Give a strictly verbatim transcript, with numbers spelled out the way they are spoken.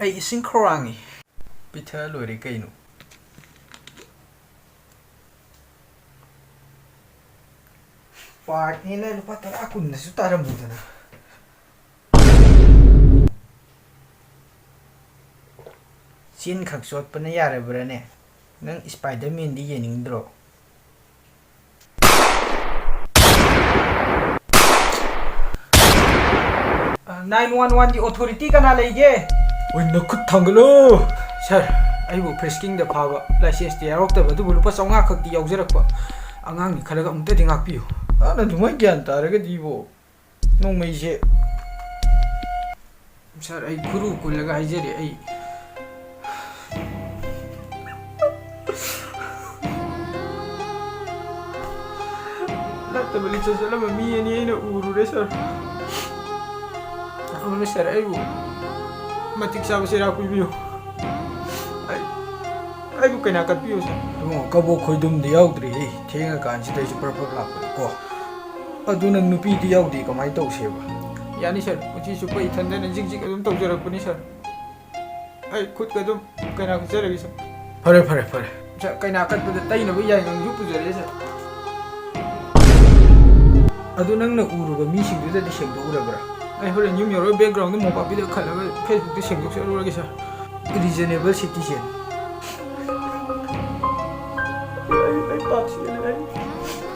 ꯑꯩ ꯏꯁꯤꯡ ꯈꯧꯔꯥꯡꯉꯤ꯫ ꯄꯤꯊꯛꯑ ꯂꯣꯏꯔꯦ ꯀꯩꯅꯣ꯫ ꯄꯥꯔꯛꯅꯤꯅ ꯂꯨꯄꯥ ꯇꯔꯥ ꯀꯨꯟꯗꯁꯨ ꯇꯥꯔꯝꯃꯨꯗꯅ꯫ ꯆꯤꯟꯈꯛ ꯆꯣꯠꯄꯅ ꯌꯥꯔꯕ꯭ꯔꯥꯅꯦ? ꯅꯪ ꯁ꯭ꯄꯥꯏꯗꯔꯃꯦꯟꯗꯤ ꯌꯦꯡꯅꯤꯡꯗ꯭ꯔꯣ? ꯅꯥꯏꯟ ꯋꯥꯟ ꯋꯥꯟꯒꯤ ꯑꯣꯊꯣꯔꯤꯇꯤ ꯀꯅꯥ ꯂꯩꯒꯦ? ꯑꯣꯏ, ꯅꯈꯨꯠ ꯊꯥꯡꯒꯠꯂꯨ꯫ ꯁꯥꯔ, ꯑꯩꯕꯨ ꯐ꯭ꯔꯤꯁꯀꯤꯡꯗ ꯐꯥꯕ, ꯂꯥꯏꯁꯦꯟꯁꯇꯤ ꯌꯥꯎꯔꯛꯇꯕ, ꯑꯗꯨꯕꯨ ꯂꯨꯄꯥ ꯆꯥꯝꯃꯉꯥ ꯈꯛꯇꯤ ꯌꯥꯎꯖꯔꯛꯄ꯫ ꯑꯉꯥꯡꯅꯤ ꯈꯜꯂꯒ ꯑꯃꯨꯛꯇꯗꯤ ꯉꯥꯛꯄꯤꯌꯨ꯫ ꯑ, ꯅꯪ ꯑꯗꯨꯃꯥꯏꯅ ꯒ꯭ꯌꯥꯟ ꯇꯥꯔꯒꯗꯤ ꯏꯕꯣ, ꯅꯣꯡꯃꯩꯁꯦ꯫ ꯁꯥꯔ, ꯑꯩ ꯈꯨꯔꯨ ꯀꯨꯜꯂꯒ ꯍꯥꯏꯖꯔꯤ, ꯑꯩ ꯅꯠꯇꯕ ꯂꯤꯆꯠ ꯆꯠꯂꯝꯕ ꯃꯤ ꯑꯅꯤ ꯑꯩꯅ ꯎꯔꯨꯔꯦ, ꯁꯥꯔ꯫ ꯑꯗꯨꯅ, ꯁꯥꯔ, ꯑꯩꯕꯨ ꯃꯇꯤꯛ ꯆꯥꯕ ꯆꯩꯔꯥꯛ ꯄꯤꯕꯤꯌꯨ꯫ ꯑꯩ, ꯑꯩꯕꯨ ꯀꯩꯅꯥ ꯀꯠꯄꯤꯌꯨ, ꯁꯥꯔ꯫ ꯏꯕꯨꯡꯉꯣ, ꯀꯕꯣꯛ ꯈꯣꯏꯗꯨꯝꯗꯤ ꯌꯥꯎꯗ꯭ꯔꯤꯍꯦ꯫ ꯊꯦꯡꯉꯀꯥꯟꯁꯤꯗ ꯑꯩꯁꯨ ꯄ꯭ꯔꯞ ꯄ꯭ꯔꯞ ꯂꯥꯛꯄꯅꯤꯀꯣ꯫ ꯑꯗꯨ ꯅꯪ ꯅꯨꯄꯤꯗꯤ ꯌꯥꯎꯗꯦ, ꯀꯃꯥꯏꯅ ꯇꯧꯁꯦꯕ? ꯌꯥꯅꯤ, ꯁꯥꯔ꯫ ꯄꯨꯟꯁꯤ ꯆꯨꯞꯄ ꯏꯊꯟꯗꯅ ꯖꯤꯛ ꯖꯤꯛ ꯑꯗꯨꯝ ꯇꯧꯖꯔꯛꯄꯅꯤ, ꯁꯥꯔ꯫ ꯑꯩ ꯈꯨꯠꯀ ꯑꯗꯨꯝ ꯀꯩꯅꯥ ꯀꯠꯆꯔꯒꯦ, ꯁꯥꯔ꯫ ꯐꯔꯦ, ꯐꯔꯦ, ꯐꯔꯦ꯫ ꯁꯥꯔ, ꯀꯩꯅꯥ ꯀꯠꯄꯗ ꯇꯩꯅꯕ ꯌꯥꯏꯉꯪꯁꯨ ꯄꯨꯖꯔꯛꯑꯦ, ꯁꯥꯔ꯫ ꯑꯗꯨ ꯅꯪꯅ ꯎꯔꯨꯕ ꯃꯤꯁꯤꯡꯗꯨꯗꯗꯤ ꯁꯦꯡꯗꯣꯛꯎꯔꯕ꯭ꯔꯥ? ꯑꯩ ꯍꯣꯔꯦꯟ ꯌꯨꯝ ꯌꯧꯔꯒ background ꯗ ꯃꯣꯝꯄꯥꯛꯄꯤꯗꯛ ꯈꯜꯂꯒ Facebook ꯇ ꯁꯦꯡꯗꯣꯛꯆꯔꯨꯔꯒꯦ, ꯁꯥꯔ꯫ Reasonable citizen꯫ ꯑꯩ, ꯑꯩ ꯄꯥꯞꯁꯤ